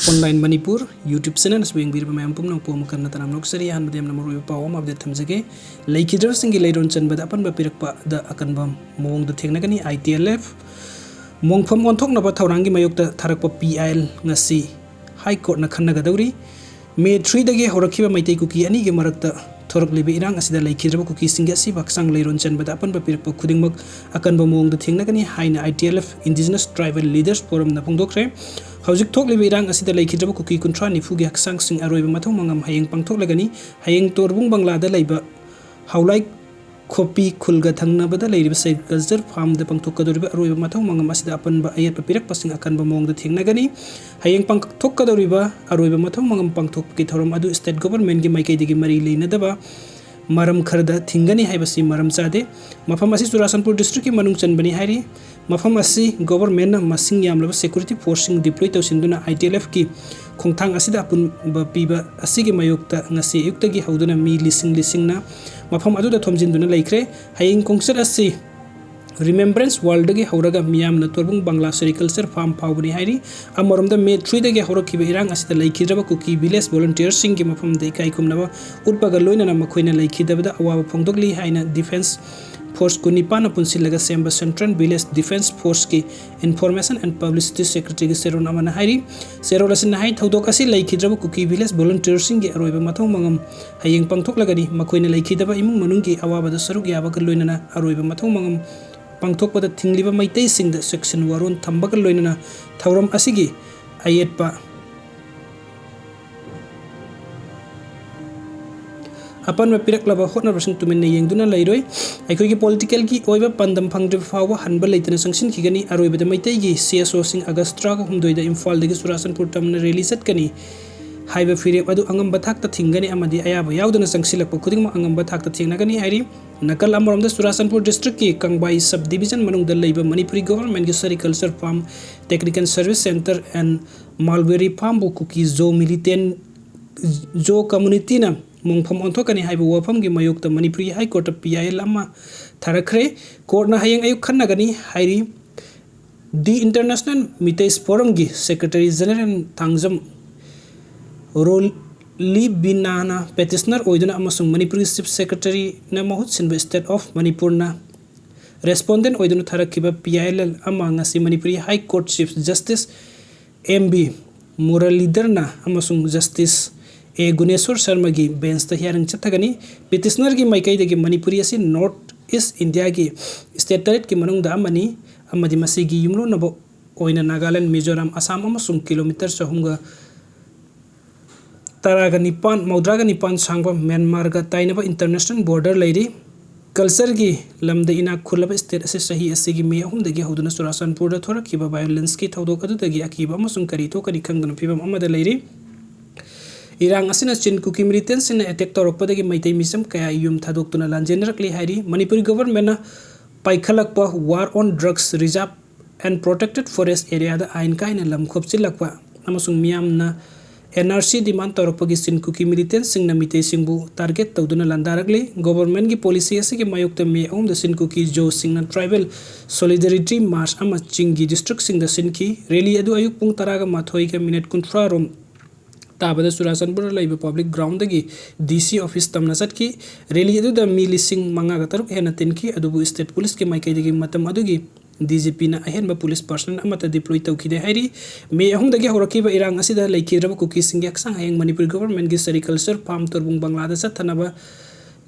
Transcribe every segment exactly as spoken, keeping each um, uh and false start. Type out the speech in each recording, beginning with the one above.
Online Manipur YouTube channel ꯑꯁꯤꯕꯨ ꯌꯦꯡꯕꯤꯔꯤꯕ ꯃꯌꯥꯝ ꯄꯨꯝꯅꯃꯛꯄꯨ ꯑꯃꯨꯛ ꯍꯟꯅ ꯇꯔꯥꯝꯅ ꯑꯣꯛꯆꯔꯤ꯫ ꯑꯍꯥꯟꯕꯗ ꯌꯥꯝꯅ ꯃꯔꯨꯑꯣꯏꯕ ꯄꯥꯎ ꯑꯃ update ꯊꯝꯖꯒꯦ꯫ ꯂꯩꯈꯤꯗ꯭ꯔꯕꯁꯤꯡꯒꯤ ꯂꯩꯔꯣꯟ ꯆꯟꯕꯗ ꯑꯄꯟꯕ ꯄꯤꯔꯛꯄꯗ ꯑꯀꯟꯕ ꯃꯑꯣꯡꯗ ꯊꯦꯡꯅꯒꯅꯤ꯫ I T L F ꯃꯣꯡꯐꯝ ꯑꯣꯟꯊꯣꯛꯅꯕ ꯊꯧꯔꯥꯡꯒꯤ ꯃꯥꯌꯣꯛꯇ ꯊꯥꯔꯛꯄ P I L ꯉꯁꯤ High Courtꯅ ꯈꯟꯅꯒꯗꯧꯔꯤ꯫ May threeꯗꯒꯤ ꯍꯧꯔꯛꯈꯤꯕ ꯃꯩꯇꯩ ꯀꯨꯀꯤ ꯑꯅꯤꯒꯤ ꯃꯔꯛꯇ ꯊꯣꯔꯛꯂꯤꯕ ꯏꯔꯥꯡ ꯑꯁꯤꯗ ꯂꯩꯈꯤꯗ꯭ꯔꯕ ꯀꯨꯀꯤꯁꯤꯡꯒꯤ ꯑꯁꯤꯕ ꯍꯛꯆꯥꯡ ꯂꯩꯔꯣꯟ ꯆꯟꯕꯗ ꯑꯄꯟꯕ ꯄꯤꯔꯛꯄ ꯈꯨꯗꯤꯡꯃꯛ ꯑꯀꯟꯕ ꯃꯑꯣꯡꯗ ꯊꯦꯡꯅꯒꯅꯤ ꯍꯥꯏꯅ I T L F Indigenous Tribal Leaders Forumꯅ ꯐꯣꯡꯗꯣꯛꯈ꯭ꯔꯦ꯫ ꯍꯧꯖꯤꯛ ꯊꯣꯛꯂꯤꯕ ꯏꯔꯥꯡ ꯑꯁꯤꯗ ꯂꯩꯈꯤꯗ꯭ꯔꯕ ꯀꯨꯀꯤ ꯀꯨꯟꯊ꯭ꯔꯥ ꯅꯤꯐꯨꯒꯤ ꯍꯛꯆꯥꯡꯁꯤꯡ ꯑꯔꯣꯏꯕ ꯃꯊꯧ ꯃꯉꯝ ꯍꯌꯦꯡ ꯄꯥꯡꯊꯣꯛꯂꯒꯅꯤ꯫ ꯍꯌꯦꯡ ꯇꯣꯔꯕꯨꯡ ꯕꯪꯂꯥꯗ ꯂꯩꯕ ꯍꯥꯎꯂꯥꯏ ꯈꯣꯄꯤ ꯈꯨꯜꯒ ꯊꯪꯅꯕꯗ ꯂꯩꯔꯤꯕ Sericulture Farmꯗ ꯄꯥꯡꯊꯣꯛꯀꯗꯧꯔꯤꯕ ꯑꯔꯣꯏꯕ ꯃꯊꯧ ꯃꯉꯝ ꯑꯁꯤꯗ ꯑꯄꯟꯕ ꯑꯌꯦꯠꯄ ꯄꯤꯔꯛꯄꯁꯤꯡ ꯑꯀꯟꯕ ꯃꯑꯣꯡꯗ ꯊꯦꯡꯅꯒꯅꯤ꯫ ꯍꯌꯦꯡ ꯄꯥꯡꯊꯣꯛꯀꯗꯧꯔꯤꯕ ꯑꯔꯣꯏꯕ ꯃꯊꯧ ꯃꯉꯝ ꯄꯥꯡꯊꯣꯛꯄꯒꯤ ꯊꯧꯔꯝ ꯑꯗꯨ state governmentꯀꯤ ꯃꯥꯏꯀꯩꯗꯒꯤ ꯃꯔꯤ ꯂꯩꯅꯗꯕ ꯃꯔꯝ ꯈꯔꯗ ꯊꯤꯡꯒꯅꯤ ꯍꯥꯏꯕꯁꯤ ꯃꯔꯝ ꯆꯥꯗꯦ꯫ ꯃꯐꯝ ꯑꯁꯤ ꯆꯨꯔꯥꯆꯥꯟꯄꯨꯔ districtꯀꯤ ꯃꯅꯨꯡ ꯆꯟꯕꯅꯤ ꯍꯥꯏꯔꯤ꯫ ꯃꯐꯝ ꯑꯁꯤ governmentꯅ ꯃꯁꯤꯡ ꯌꯥꯝꯂꯕ security forceꯁꯤꯡ deploy ꯇꯧꯁꯤꯟꯗꯨꯅ I T L Fꯀꯤ ꯈꯣꯡꯊꯥꯡ ꯑꯁꯤꯗ ꯑꯄꯨꯟꯕ ꯄꯤꯕ ꯑꯁꯤꯒꯤ ꯃꯥꯌꯣꯛꯇ ꯉꯁꯤ ꯑꯌꯨꯛꯇꯒꯤ ꯍꯧꯗꯨꯅ ꯃꯤ ꯂꯤꯁꯤꯡ ꯂꯤꯁꯤꯡꯅ ꯃꯐꯝ ꯑꯗꯨꯗ ꯊꯣꯝꯖꯤꯟꯗꯨꯅ ꯂꯩꯈ꯭ꯔꯦ꯫ ꯍꯌꯦꯡ ꯈꯣꯡꯆꯠ ꯑꯁꯤ Remembrance Wallꯗꯒꯤ ꯍꯧꯔꯒ ꯃꯤꯌꯥꯝꯅ ꯇꯣꯔꯕꯨꯡ ꯕꯪꯂꯥ Sericulture Farm ꯐꯥꯎꯕꯅꯤ ꯍꯥꯏꯔꯤ꯫ ꯑꯃꯔꯣꯝꯗ May threeꯗꯒꯤ ꯍꯧꯔꯛꯈꯤꯕ ꯏꯔꯥꯡ ꯑꯁꯤꯗ ꯂꯩꯈꯤꯗ꯭ꯔꯕ ꯀꯨꯀꯤ village volunteerꯁꯤꯡꯒꯤ ꯃꯐꯝꯗ ꯏꯀꯥꯏ ꯈꯨꯝꯅꯕ ꯎꯠꯄꯒ ꯂꯣꯏꯅꯅ ꯃꯈꯣꯏꯅ ꯂꯩꯈꯤꯗꯕꯗ ꯑꯋꯥꯕ ꯐꯣꯡꯗꯣꯛꯂꯤ ꯍꯥꯏꯅ Defence Force ꯀꯨꯟꯅꯤꯄꯥꯟꯅ ꯄꯨꯟꯁꯤꯜꯂꯒ ꯁꯦꯝꯕ Central Village Defence Forceꯀꯤ Information and Publicity Secretaryꯒꯤ ꯆꯦꯔꯣꯜ ꯑꯃꯅ ꯍꯥꯏꯔꯤ꯫ ꯆꯦꯔꯣꯜ ꯑꯁꯤꯅ ꯍꯥꯏ, ꯊꯧꯗꯣꯛ ꯑꯁꯤ ꯂꯩꯈꯤꯗ꯭ꯔꯕ ꯀꯨꯀꯤ village volunteerꯁꯤꯡꯒꯤ ꯑꯔꯣꯏꯕ ꯃꯊꯧ ꯃꯉꯝ ꯍꯌꯦꯡ ꯄꯥꯡꯊꯣꯛꯂꯒꯅꯤ꯫ ꯃꯈꯣꯏꯅ ꯂꯩꯈꯤꯗꯕ ꯏꯃꯨꯡ ꯃꯅꯨꯡꯒꯤ ꯑꯋꯥꯕꯗ ꯁꯔꯨꯛ ꯌꯥꯕꯒ ꯂꯣꯏꯅꯅ ꯑꯔꯣꯏꯕ ꯃꯊꯧ ꯃꯉꯝ ꯄꯥꯡꯊꯣꯛꯄꯗ ꯊꯤꯡꯂꯤꯕ ꯃꯩꯇꯩꯁꯤꯡꯗ ꯆꯦꯛꯁꯤꯟ ꯋꯥꯔꯣꯟ ꯊꯝꯕꯒ ꯂꯣꯏꯅꯅ ꯊꯧꯔꯝ ꯑꯁꯤꯒꯤ ꯑꯌꯦꯠꯄ ꯑꯄꯟꯕ ꯄꯤꯔꯛꯂꯕ ꯍꯣꯠꯅꯕꯁꯤꯡ ꯇꯨꯃꯤꯟꯅ ꯌꯦꯡꯗꯨꯅ ꯂꯩꯔꯣꯏ꯫ ꯑꯩꯈꯣꯏꯒꯤ politicalꯒꯤ ꯑꯣꯏꯕ ꯄꯥꯟꯗꯝ ꯐꯪꯗ꯭ꯔꯤꯕ ꯐꯥꯎꯕ ꯍꯟꯕ ꯂꯩꯇꯅ ꯆꯪꯁꯤꯟꯈꯤꯒꯅꯤ꯫ ꯑꯔꯣꯏꯕꯗ ꯃꯩꯇꯩꯒꯤ C S Oꯁꯤꯡ August ꯇꯔꯥꯍꯨꯝꯗꯣꯏꯗ ꯏꯝꯐꯥꯜꯗꯒꯤ ꯆꯨꯔꯥꯆꯥꯟꯄꯨꯔ ꯇꯝꯅ rally ꯆꯠꯀꯅꯤ ꯍꯥꯏꯕ ꯐꯤꯔꯦꯞ ꯑꯗꯨ ꯑꯉꯝꯕ ꯊꯥꯛꯇ ꯊꯤꯡꯒꯅꯤ ꯑꯃꯗꯤ ꯑꯌꯥꯕ ꯌꯥꯎꯗꯅ ꯆꯪꯁꯤꯜꯂꯛꯄ ꯈꯨꯗꯤꯡꯃꯛ ꯑꯉꯝꯕ ꯊꯥꯛꯇ ꯊꯦꯡꯅꯒꯅꯤ ꯍꯥꯏꯔꯤ꯫ ꯅꯥꯀꯜ ꯑꯃꯔꯣꯝꯗ ꯆꯨꯔꯥꯆꯥꯟꯄꯨꯔ districtꯀꯤ ꯀꯪꯕꯥꯏ sub division ꯃꯅꯨꯡꯗ ꯂꯩꯕ Manipuri governmentꯀꯤ Sericulture Farm, Technical Service Centre and Mulberry Farmꯕꯨ Kuki Jo militant ꯖꯣ communityꯅ ꯃꯣꯡꯐꯝ ꯑꯣꯟꯊꯣꯛꯀꯅꯤ ꯍꯥꯏꯕ ꯋꯥꯐꯝꯒꯤ ꯃꯥꯌꯣꯛꯇ Manipuri High Courtꯇ P I L ꯑꯃ ꯊꯥꯔꯛꯈ꯭ꯔꯦ꯫ Courtꯅ ꯍꯌꯦꯡ ꯑꯌꯨꯛ ꯈꯟꯅꯒꯅꯤ ꯍꯥꯏꯔꯤ꯫ The International Meiteis Forumꯒꯤ Secretary General Thangjam ꯔꯣꯂꯤꯕꯤꯅꯥꯅ petitioner ꯑꯣꯏꯗꯨꯅ ꯑꯃꯁꯨꯡ ꯃꯅꯤꯄꯨꯔꯒꯤ Chief Secretaryꯅ ꯃꯍꯨꯠ ꯁꯤꯟꯕ State of ꯃꯅꯤꯄꯨꯔꯅ respondent ꯑꯣꯏꯗꯨꯅ ꯊꯥꯔꯛꯈꯤꯕ P I L ꯑꯃ ꯉꯁꯤ Manipuri High Court Chief Justice M B ꯃꯨꯔꯂꯤꯙꯔꯅ ꯑꯃꯁꯨꯡ Justice A ꯒꯨꯅꯦꯁꯣꯔ ꯁꯔꯃꯒꯤ benchꯇ hearing ꯆꯠꯊꯒꯅꯤ꯫ Petitionerꯒꯤ ꯃꯥꯏꯀꯩꯗꯒꯤ ꯃꯅꯤꯄꯨꯔꯤ ꯑꯁꯤ North East Indiaꯒꯤ state ꯇꯔꯦꯠꯀꯤ ꯃꯅꯨꯡꯗ ꯑꯃꯅꯤ ꯑꯃꯗꯤ ꯃꯁꯤꯒꯤ ꯌꯨꯝꯂꯣꯟꯅꯕ ꯑꯣꯏꯅ ꯅꯥꯒꯥꯂꯦꯟ, ꯃꯤꯖꯣꯔꯥꯝ, ꯑꯁꯥꯝ ꯑꯃꯁꯨꯡ kilometre ꯆꯍꯨꯝꯒ ꯇꯔꯥꯒ ꯅꯤꯄꯥꯟ, ꯃꯧꯗ꯭ꯔꯥꯒ ꯅꯤꯄꯥꯟ ꯁꯥꯡꯕ ꯃ꯭ꯌꯥꯟꯃꯥꯔꯒ ꯇꯥꯏꯅꯕ international border ꯂꯩꯔꯤ꯫ Cultureꯒꯤ ꯂꯝꯗ ꯏꯅꯥꯛ ꯈꯨꯜꯂꯕ state ꯑꯁꯤ ꯆꯍꯤ ꯑꯁꯤꯒꯤ May ꯑꯍꯨꯝꯗꯒꯤ ꯍꯧꯗꯨꯅ ꯆꯨꯔꯥꯆꯥꯟꯄꯨꯔꯗ ꯊꯣꯔꯛꯈꯤꯕ violenceꯀꯤ ꯊꯧꯗꯣꯛ ꯑꯗꯨꯗꯒꯤ ꯑꯀꯤꯕ ꯑꯃꯁꯨꯡ ꯀꯔꯤ ꯊꯣꯛꯀꯅꯤ ꯈꯪꯗꯅ ꯐꯤꯚꯝ ꯑꯃꯗ ꯂꯩꯔꯤ꯫ ꯏꯔꯥꯡ ꯑꯁꯤꯅ ꯆꯤꯟ ꯀꯨꯀꯤ militantꯁꯤꯡꯅ attack ꯇꯧꯔꯛꯄꯗꯒꯤ ꯃꯩꯇꯩ ꯃꯤꯆꯝ ꯀꯌꯥ ꯌꯨꯝ ꯊꯥꯗꯣꯛꯇꯨꯅ ꯂꯥꯟꯖꯦꯟꯅꯔꯛꯂꯤ ꯍꯥꯏꯔꯤ꯫ Manipur governmentꯅ ꯄꯥꯏꯈꯠꯂꯛꯄ War on Drugs Reserve and Protected Forest Areaꯗ ꯑꯥꯏꯟ ꯀꯥꯏꯅ ꯂꯝ ꯈꯣꯞꯆꯤꯜꯂꯛꯄ ꯑꯃꯁꯨꯡ ꯃꯤꯌꯥꯝꯅ N R C demand ꯇꯧꯔꯛꯄꯒꯤ ꯆꯤꯟ ꯀꯨꯀꯤ militantꯁꯤꯡꯅ ꯃꯤꯇꯩꯁꯤꯡꯕꯨ target ꯇꯧꯗꯨꯅ ꯂꯥꯟꯗꯥꯔꯛꯂꯤ꯫ Governmentꯀꯤ policy ꯑꯁꯤꯒꯤ ꯃꯥꯌꯣꯛꯇ May ꯑꯍꯨꯝꯗ ꯆꯤꯟ ꯀꯨꯀꯤ ꯖꯣꯁꯤꯡꯅ tribal solidarity march ꯑꯃ ꯆꯤꯡꯒꯤ districtꯁꯤꯡꯗ ꯁꯤꯟꯈꯤ꯫ Rally ꯑꯗꯨ ꯑꯌꯨꯛ ꯄꯨꯡ ꯇꯔꯥꯒ ꯃꯥꯊꯣꯏꯒ minute ꯀꯨꯟꯊ꯭ꯔꯥ ꯔꯣꯝ ꯇꯥꯕꯗ ꯆꯨꯔꯥꯆꯥꯟꯄꯨꯔꯗ ꯂꯩꯕ public groundꯗꯒꯤ D C office ꯇꯝꯅ ꯆꯠꯈꯤ꯫ Rally ꯑꯗꯨꯗ ꯃꯤ ꯂꯤꯁꯤꯡ ꯃꯉꯥꯒ ꯇꯔꯨꯛ ꯍꯦꯟꯅ ꯇꯤꯟꯈꯤ, ꯑꯗꯨꯕꯨ state policeꯀꯤ ꯃꯥꯏꯀꯩꯗꯒꯤ ꯃꯇꯝ ꯑꯗꯨꯒꯤ D G Pꯅ ꯑꯍꯦꯟꯕ police personnel ꯑꯃꯠꯇ deploy ꯇꯧꯈꯤꯗꯦ ꯍꯥꯏꯔꯤ꯫ May ꯑꯍꯨꯝꯗꯒꯤ ꯍꯧꯔꯛꯈꯤꯕ ꯏꯔꯥꯡ ꯑꯁꯤꯗ ꯂꯩꯈꯤꯗ꯭ꯔꯕ ꯀꯨꯀꯤꯁꯤꯡꯒꯤ ꯍꯛꯆꯥꯡ ꯍꯌꯦꯡ ꯃꯅꯤꯄꯨꯔ governmentꯀꯤ sericulture farm ꯇꯣꯔꯕꯨꯡ ꯕꯪꯂꯥꯗ ꯆꯠꯊꯅꯕ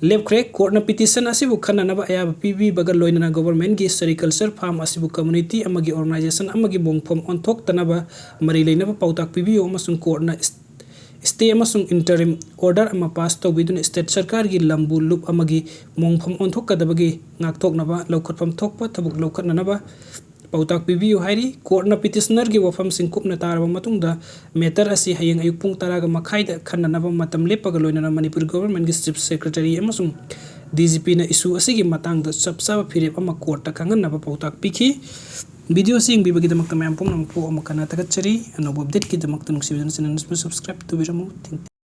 ꯂꯦꯞꯈ꯭ꯔꯦ꯫ Courtꯅ petition ꯑꯁꯤꯕꯨ ꯈꯟꯅꯅꯕ ꯑꯌꯥꯕ ꯄꯤꯕꯤꯕꯒ ꯂꯣꯏꯅꯅ governmentꯀꯤ sericulture farm ꯑꯁꯤꯕꯨ community ꯑꯃꯒꯤ organization ꯑꯃꯒꯤ ꯃꯣꯡꯐꯝ ꯑꯣꯟꯊꯣꯛꯇꯅꯕ ꯃꯔꯤ ꯂꯩꯅꯕ ꯄꯥꯎꯇꯥꯛ ꯄꯤꯕꯤꯌꯨ ꯑꯃꯁꯨꯡ courtꯅ stay ꯑꯃꯁꯨꯡ interim order ꯑꯃ pass ꯇꯧꯕꯤꯗꯨꯅ state ꯁꯔꯀꯥꯔꯒꯤ ꯂꯝꯕꯨ ꯂꯨꯞ ꯑꯃꯒꯤ ꯃꯣꯡꯐꯝ ꯑꯣꯟꯊꯣꯛꯀꯗꯕꯒꯤ ꯉꯥꯛꯊꯣꯛꯅꯕ ꯂꯧꯈꯠꯐꯝ ꯊꯣꯛꯄ ꯊꯕꯛ ꯂꯧꯈꯠꯅꯅꯕ ꯄꯥꯎꯇꯥꯛ ꯄꯤꯕꯤꯌꯨ ꯍꯥꯏꯔꯤ꯫ Courtꯅ petitionerꯒꯤ ꯋꯥꯐꯝꯁꯤꯡ ꯀꯨꯞꯅ ꯇꯥꯔꯕ ꯃꯇꯨꯡꯗ matter ꯑꯁꯤ ꯍꯌꯦꯡ ꯑꯌꯨꯛ ꯄꯨꯡ ꯇꯔꯥꯒ ꯃꯈꯥꯏꯗ ꯈꯟꯅꯅꯕ ꯃꯇꯝ ꯂꯦꯞꯄꯒ ꯂꯣꯏꯅꯅ ꯃꯅꯤꯄꯨꯔ governmentꯀꯤ chief secretary ꯑꯃꯁꯨꯡ D G Pꯅ issue ꯑꯁꯤꯒꯤ ꯃꯇꯥꯡꯗ ꯆꯞ ꯆꯥꯕ ꯐꯤꯔꯦꯞ ꯑꯃ courtꯇ ꯈꯪꯍꯟꯅꯕ ꯄꯥꯎꯇꯥꯛ ꯄꯤꯈꯤ꯫ Video ꯑꯁꯤ ꯌꯦꯡꯕꯤꯕꯒꯤꯗꯃꯛꯇ ꯃꯌꯥꯝ ꯄꯨꯝꯅꯃꯛꯄꯨ ꯑꯃꯨꯛ ꯍꯟꯅ ꯊꯥꯒꯠꯆꯔꯤ꯫ ꯑꯅꯧꯕ updateꯀꯤꯗꯃꯛꯇ ꯅꯨꯡꯁꯤꯕꯤꯗꯨꯅ channel ꯑꯁꯤꯕꯨ subscribe ꯇꯧꯕꯤꯔꯝꯃꯨ꯫ Thank you꯫